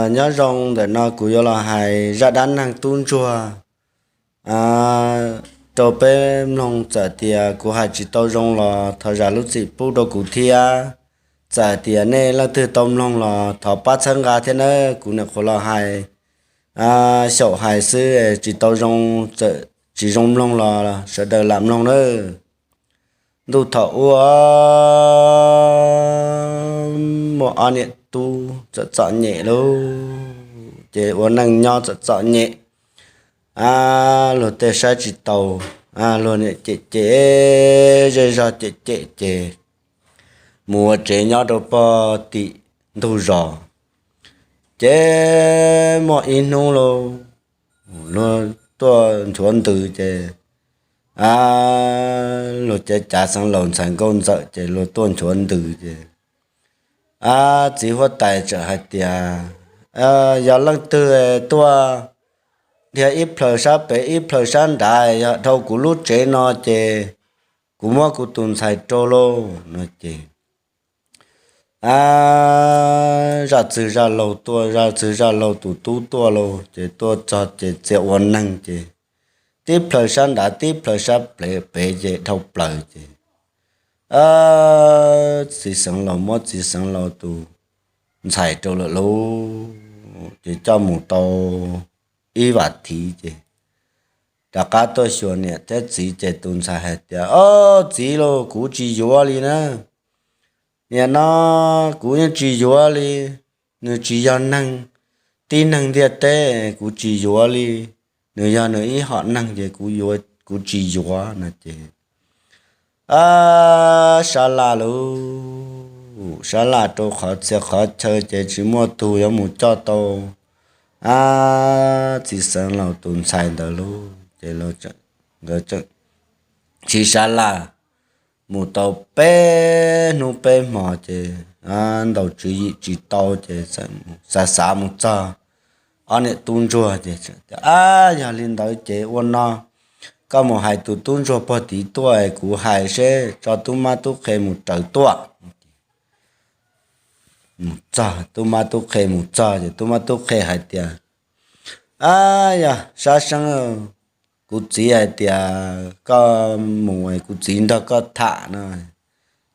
Nyob zoo, ntawm no kuv yuav los hais zaj dab neeg tub ntsuag rau peb mloog. Txawm tias kuv hais tsis tau zoo los thov zam lub txim pub rau kuv thiab. Txawm tias nej leej twg tau mloog los thov pab txhawb nqa thiab nawb. Kuv nyuam qhuav los hais xyaum hais xwb, tsis tau zoo, txawm tsis zoo mloog los sawv daws lam mloog nawb. Ntuj thaum ub, muaj ob niam tub txom txom nyem lauj, ces ua neej nyob txom txom nyem. Luag tej saib tsis taus, luag niam cem cem, zej zog cem cem ces mus ua tsev nyob rau pog tim ntug zos. Ces muaj ib hnub lauj, luag tuaj nchuav ntws ces luag cav cav xeev laus ntxhais nkauj ntxawm ces luag tuaj nchuav ntws ces txiv huab tais txawm hais tias, Yog leej twg tuaj dhia ib plhaws sab pem ib plhaws sab nrad, yog dhau kuv lub tsev no ces kuv muab kuv tus ntxhais rau lauj, no ces zaj txwg zaj laug tuaj, zaj txwg zaj laug tus tub tuaj lauj, ces tuaj txog ces txia ua neeg ces tib plhaws sab nrad tib plhaws sab pem ces dhau plaws ces txiv xeev laus muab txiv xeev laus tus ntxhais rau lawm lauj, ces coj mus tau ib vas thiv ces rov qab tuaj xyuas niam thiab txiv ces tus ntxhais hais tias, Ob, txiv lauj, kuv tsis yuav li na. Niam no, kuv yeej tsis yuav li. Nws tsis yog neeg, tib neeg ntiaj teb, kuv tsis yuav li. Nws yog nws ib hom neeg ces kuv tsis yuav, no ces sab laj lauj, sab laj rau qhov txhia qhov chaw ces tsis muaj tug yuav mus coj tau txiv xeev laus tus ntxhais ntawd lauj. Ces nkawd tseem sib sab laj mus tau peb hnub peb hmo ces ntaus tswv yim tsis tau ces xav xav mus txog ob niam tub ntsuag ces, Ab, yog li ntawd ces ua no, koj mus hais tus tub ntsuag pog tid tuaj, kuv hais seb tso tub mab tub qhe mus raws tuaj. Mus txog, tub mab tub qhe mus txog ces tub mab tub qhe hais tias, Ab, yog sab seeb, kuv txiv hais tias koj mus es kuv txiv nrog koj tham no.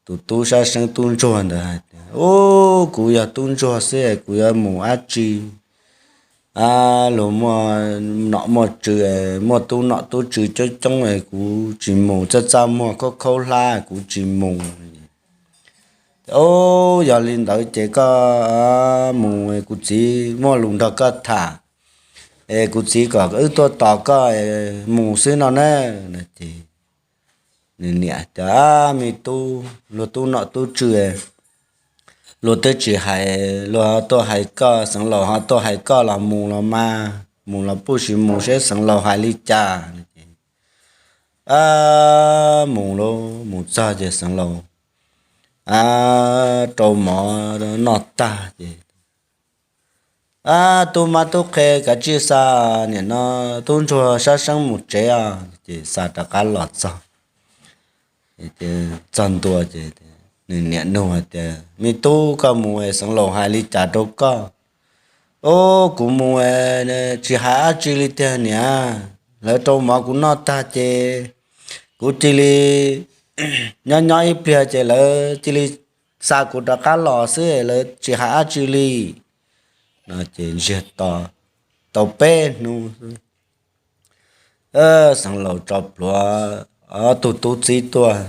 Tus tub sab seeb tub ntsuag ntawd hais tias, Ub, kuv yog tub ntsuag xwb es kuv yuav mus dab tsi? Luag muaj nom muaj tswv, muaj tub nom tub tswv coob coob es kuv tsis mus, txaj txaj muag khaub khaub hlab kuv tsis mus. Ub, yog li ntawd ces koj mus, kuv txiv muaj lus nrog koj tham, es kuv txiv kom wb tuaj tos koj mus xwb no na. No ces nws niam tias, Ab, me tub, luag tub nom tub tswv luag twb tsis hais, luag tuaj hais koj, xeev laus ho tuaj hais koj los mus los mas, mus los puj sis mus seb xeev laus hais li cas. Mus lauj, mus txog ces xeev laus rau mov noj tag ces, Ab, tub mab tub qhe, kav tsij xa niam no tub ntsuag sab seeb mus tsev os. Ces xa rov qab los txog, txog ntua ces nws niam nug hais tias, Me tub, koj mus es xeev laus hais li cas rau koj? Ub, kuv mus es tsis hais dab tsi li tiag niam, lawv rau mov kuv noj tag ces kuv cia li nyob nyob ib pliag ces lawv cia li xa kuv rov qab los xwb, lawv tsis hais dab tsi li. No ces ntsiag to tau peb hnub xwb, xeev laus tso plhuav ob tug tub txib tuaj,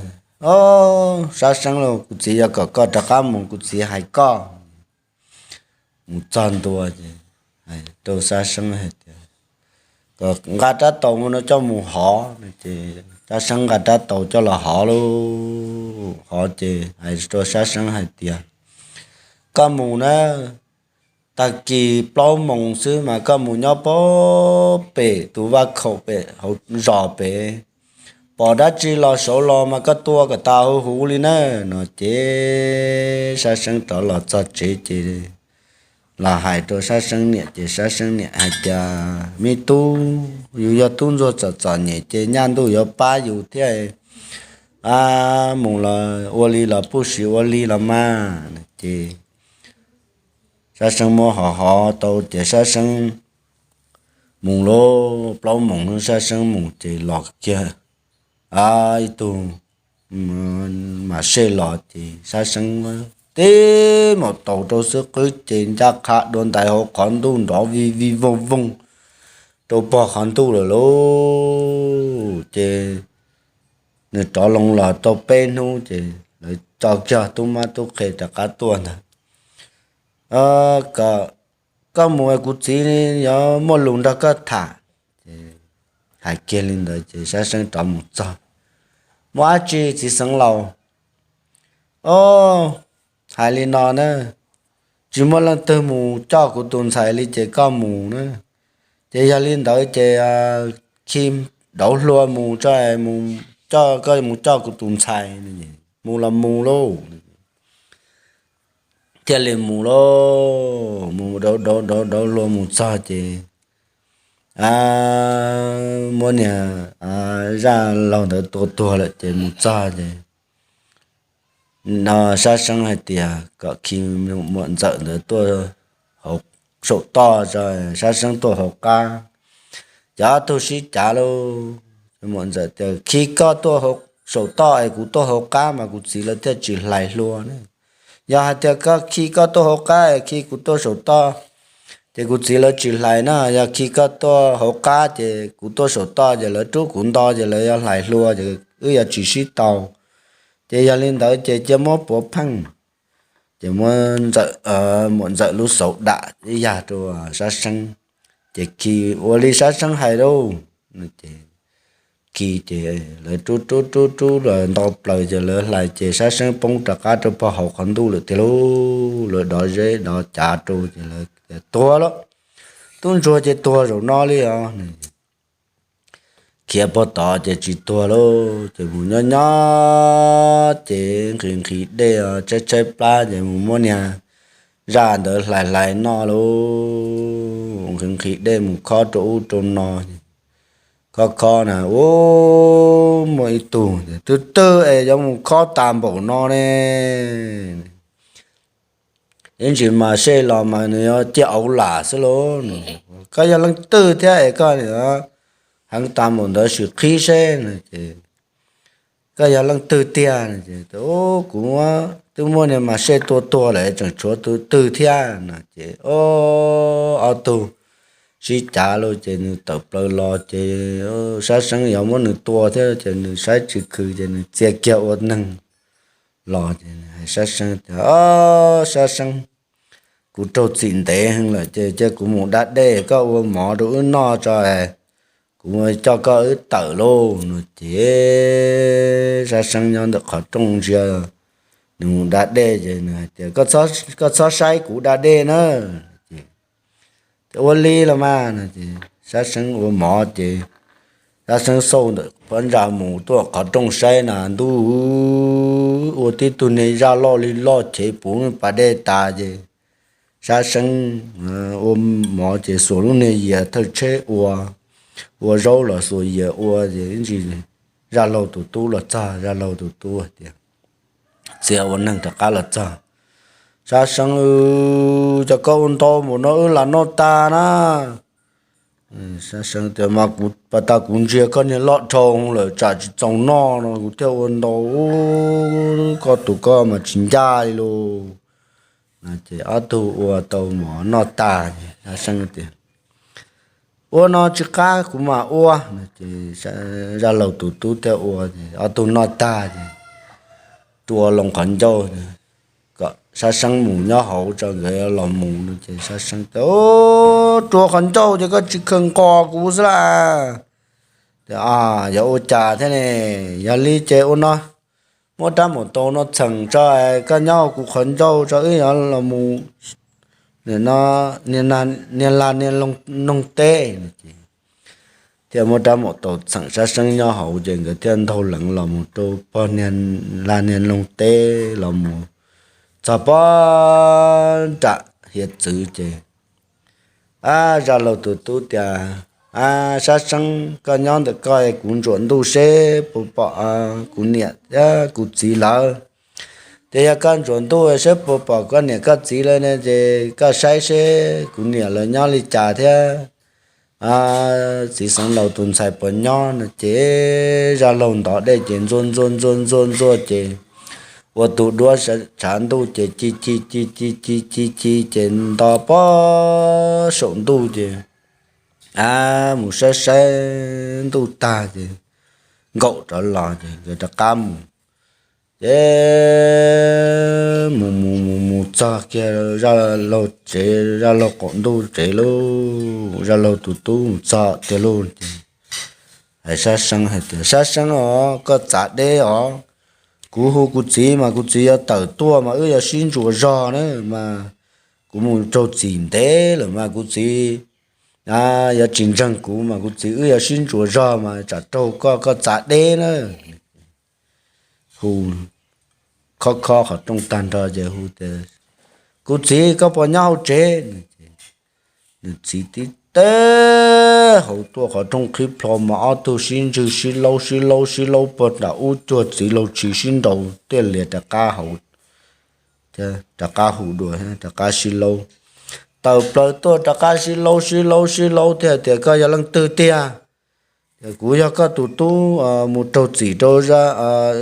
Ob, sab seeb lauj, kuv txiv yuav kom koj rov qab mus, kuv txiv hais koj. Mus txog ntua ces hais rau sab seeb hais tias, Kom nqa rab taus no coj mus hov. Ces sab seeb nqa rab taus coj los hov lauj. Hov ces hais rau sab seeb hais tias, Koj mus na, tag kis plaub moos xwb mas koj mus nyob pem tus vaj khaum pem hauv zos pem, pom dab tsi los saud los mas koj tua kom tas huv huv li na. No ces sab seeb rov los txog tsev ces los hais rau sab seeb niam ces sab seeb niam hais tias, Me tub, yus yog tub ntsuag txom txom nyem ces nyaj ntuj yuav pab yus thiab, mus los ua li los puj sis ua li los mas. Ces Sab Seeb muab hov hov tau ces Sab Seeb mus lawm. Plaub moos hnub Sab Seeb mus ces los kiag ib tug mas sej los ces Sab Seeb tib maum taus rau xub qwb ces ncaj qha dua ntais hauv qhov ntuj nrov vij vij vooj vooj rau pog qhov ntuj lawm lauj. Ces nws rov loo los tau peb hnub ces lawv tso kiag tub mab tub qhe rov qab tuaj ntag. Koj mus, kuv txiv yuav muaj lus nrog koj tham. Hais kiag li ntawd ces Sab Seeb rov mus txog. Muaj dab tsi txiv xeev laus? Au, hais li no na, tsis muaj leej twg mus coj kuv tus ntxhais li ces koj mus na. Ces yog li ntawd ces khi dauv hlua mus tso, koj mus coj kuv tus ntxhais. Mus los mus lauj. Thiaj li mus lauj, mus dauv dauv dauv dauv hlua mus txog ces muab niag zaj laug ntawd tua tuag lawm ces mus txog ces no Sab Seeb hais tias kom khi muam ntxawm ntawd tuaj hauv, saum toj tso, Sab Seeb tuaj hauv qab. Ces ob tug sib cav lauj, muam ntxawm tias khi koj tuaj saum toj es kuv tuaj hauv qab mas kuv txiv lawv thiaj tsis hlais hlua ne. Yog hais tias koj khi koj tuaj hauv qab es khi kuv tuaj saum toj ces kuv txiv lawv tsis hlais na. Yog khi koj tuaj hauv qab ces kuv tuaj saum toj ces lawv rub kuv nto ces lawv yuav hlais hlua ces wb yuav tsis sib tau. Ces yog li ntawd ces cia muab puav pheej. Ces muab muam ntxawm lub xauv dam ib yag rau Sab Seeb, ces khi ua li Sab Seeb hais lauj. Ces khi ces lawv rub rub rub rub los nto plaws ces lawv hlais ces Sab Seeb poob rov qab rau pog hauv qhov ntuj lawm tiag lauj. Lawv dov zeb dov cav rau ces lawv tias tuag lawm, tub ntsuag ces tuag zaum no li os. Khiav pog tod ces tsis tuag lauj, ces mus nyob nyob ces nqhis nqhis dej tshaib tshaib plab ces mus muab niag zaj ntawd hlais hlais noj lauj, nqhis nqhis dej mus khob rau ub rau no. Khob khob na, ub, muaj ib tug twg twg es yuav mus khob tas npaum no ne. Ib ntsis mas sej los mas nws yuav ciaj auv lam xwb lauj. Koj yog leej twg thiab es koj heev tas npaum ntawd sim qhib seb no ces, koj yog leej twg tiag no ces, kuv twb muab niag mas sej tua tuag lawm tseem tshuav tus twg thiab no ces, ob tug sib cav lauj ces nws tawm plaws los ces Sab Seeb yuav muab nws tua thiab ces nws saib tsis khwv ces nws txia kiag ua neeg los ces hais Sab Seeb tias, Sab Seeb, kuv raug txim ntev heev lawm ces cia kuv mus da dej, koj ua mov rau wb noj tso, kuv coj koj wb tawm lauj no ces Sab Seeb nyob ntawm qhov rooj ntsia nws mus da dej ces nws hais tias, Koj txhob saib kuv da dej na. Ces ua li los mas no ces Sab Seeb ua mov ces Sab Seeb xauj ntawm phab ntsa mus tuaj qhov rooj saib na ntuj, ua tib tug niag zaj loj li loj chev puv pas dej tas ces Sab Seeb ua mov ces xuas lub niag yias thawj tsheb ua, ua zaub los xuas yias ua ces ib ntsis zaj laug tus tub los txog, zaj laug tus tub hais tias, txia ua neeg rov qab los txog, Sab Seeb, cas koj ua ntau npaum no wb lam noj tag na. Sab Seeb tias, Mas kuv pas tas kuv ntsia koj niag loj dhau lawm tsam tsis txaus noj no kuv thiaj ua ntau, koj tus koj mas tsis ncaj li lauj. Ces ob tug ua tau mov noj tag ces Sab Seeb tias, Ua no tsis qab kuv mam ua. Ces zaj laug tus tub thiaj ua ces ob tug noj tag ces rua loo qhov ncauj kom Sab Seeb mus nyob hauv tso nkawd los mus no ces Sab Seeb tias, Rua qhov ncauj ces koj tsis khaws nqos kuv xwb las. Yog ua cas thiab ne? Yog li ces ua no, muab rab maum taus no txheem tso, koj nyob kuv qhov ncauj tso wb yuav los mus niag lag niag noog teb. Thiaj muab rab maum taus txheem Sab Seeb nyob hauv ces nkawd thiaj ntaug leev los mus rau pog niag lag niag noog teb los mus txog pob nram hiav txwv ces, a, zaj laug tus tub tias, A, Sab Seeb, koj nyob ntawm koj, kuv ntsuam ntuj seb puas pom kuv niam thiab kuv txiv lawv. Tias yog koj ntsuas ntuj saib puas pom koj niam koj txiv lawm ne, ces koj saib seb kuv niam lawv nyob li cas thiab txiv xeev laus tus ntxhais puas nyob no. Ces zaj laug ntov dej ces ntxuaj ntxuaj ntxuaj ntxuaj ntxuaj ces ua tus duab tshav ntuj ces ci ci ci ci ci ci ci ces nto pog saum ntuj ces a mus saib saib ntuj tag ces nkaum rov los ces nkawd rov qab mus. Ces mus mus mus mus txog kiag zaj laug tsev, zaj laug qaum ntuj tsev lauj, zaj laug tus tub mus txog tiag lauj ces hais Sab Seeb hais tias, Sab Seeb os, koj txav deb os. Kuv hu kuv txiv mas kuv txiv yuav tawm tuaj mas wb yuav sib ntsuas zog na mas kuv mus raug txim ntev lawm mas kuv txiv yuav tsis ntseeg kuv mas kuv txiv wb yuav sib ntsuas zog mas tsam raug koj, koj txav deb na. Hu khob khob qhov rooj tag nrho ces hu tias, Kuv txiv, koj puas nyob hauv tsev? Nws txiv tib teb hauv tuaj qhov rooj qhib plho mas ob tug sib ntswg sib laub sib laub sib laub puag nram ub cuag txiv laug tshis sib nraus tiaj lias rov qab hauv, rov qab hu dua, rov qab sib laub. Tawm plaws tuaj rov qab sib laub sib laub sib laub thiab tias, Koj yog leej twg tiag? Tias, Kuv yog koj tus tub mus raug txim rau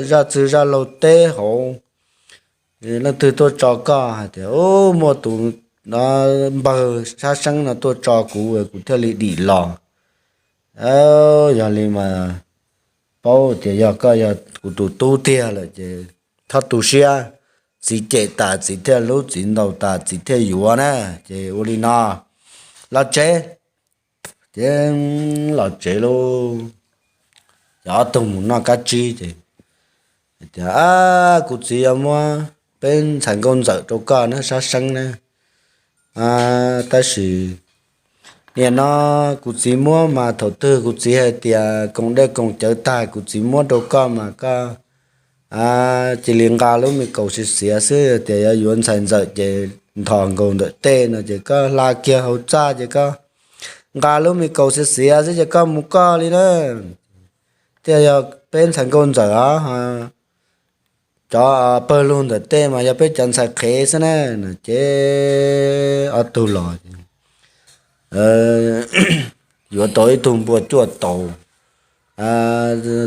zaj txwg zaj laug teb hauv. Leej twg tuaj tso koj? Hais tias, Muaj tus npawg Sab Seeb no tuaj tso kuv, kuv thiaj li dim los. Yog li mas paub tias yog koj yog kuv tus tub tiag lawm ces txhob tu siab. Txiv cem tas txiv thiaj hlub, txiv ntaus tas txiv thiaj yuav na. Ces ua li no, los tsev. Ces los tsev lauj, ces ob tug mus noj kab tsib ces tias, Kuv txiv yuav muab peb ntxhais nkauj ntxawm rau koj na Sab Seeb na. Tab sis nim no kuv txiv muab mas thaum twg kuv txiv hais tias koom dej koom cawv tag kuv txiv muab rau koj mas koj cia li nqa lub me kaus xiav xiav xwb, tias yuav yuav ntxhais ntxawm ces nthos nkaus ntawm tej no ces koj hla kiag hauv txaj ces koj nqa lub me kaus xiav xiav xwb ces koj mus koj li na. Thiaj yog peb ntxhais nkauj ntxawm os. Cov pawg lug ntawm tej mas yog peb cov ntxhais qhev xwb na. No ces ob tug los yuav tau ib tug npua cuaj taus,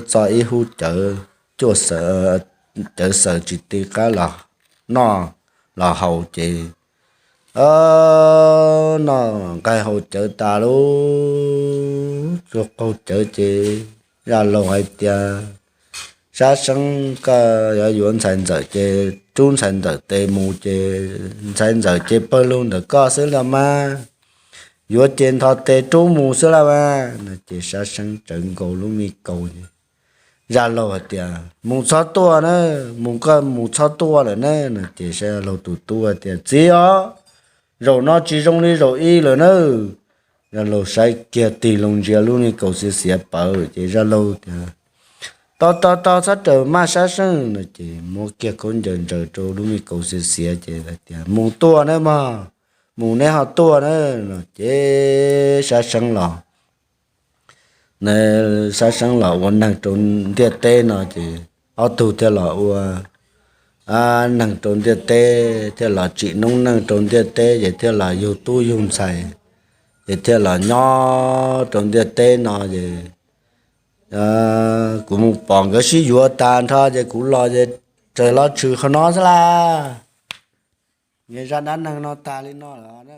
txo ib hub cawv, cawv xaws tsis ti qab los noj los haus ces noj nqaij haus cawv tas lauj, tsuag qaug cawv ces zaj laug hais tias, Sab Seeb, koj yuav yuav ntxhais ntxawm ces rub ntxhais ntxawm tes mus ces ntxhais ntxawm ces pawg lug ntawm koj xwb los mas, yuav ces nthos tes rub mus xwb lauj mas. No ces Sab Seeb tsawv nkaus lub me kaus. Zaj laug hais tias, Mus txhob tuaj na, mus koj mus txhob tuaj lawm na. No ces zaj laug tus tub hais tias, Txiv os, zaum no tsis zoo li zaum ib lawm na. Zaj laug saib kiag tig loo ntsia lub me kaus xiav xiav pawv ces zaj laug tias, Tau tau tau, txhob rawm maj Sab Seeb. No ces muab kiag khaub ncaws ntsaws rau lub me kaus xiav xiav ces hais tias, Mus tuaj na mog, mus neb ho tuaj na. No ces Sab Seeb los, Sab Seeb los ua neeg rau ntiaj teb no ces ob tug thiaj los ua neeg rau ntiaj teb, thiaj los tsim noob neej rau ntiaj teb ces thiaj los yug tub yug ntxhais, ces thiaj los nyob rau ntiaj teb no ces kuv mus pom nkawd sib yuav tas nrho ces kuv los ces raws los tshwm qhov no xwb lauj. Zaj dab neeg no tas li no lawm.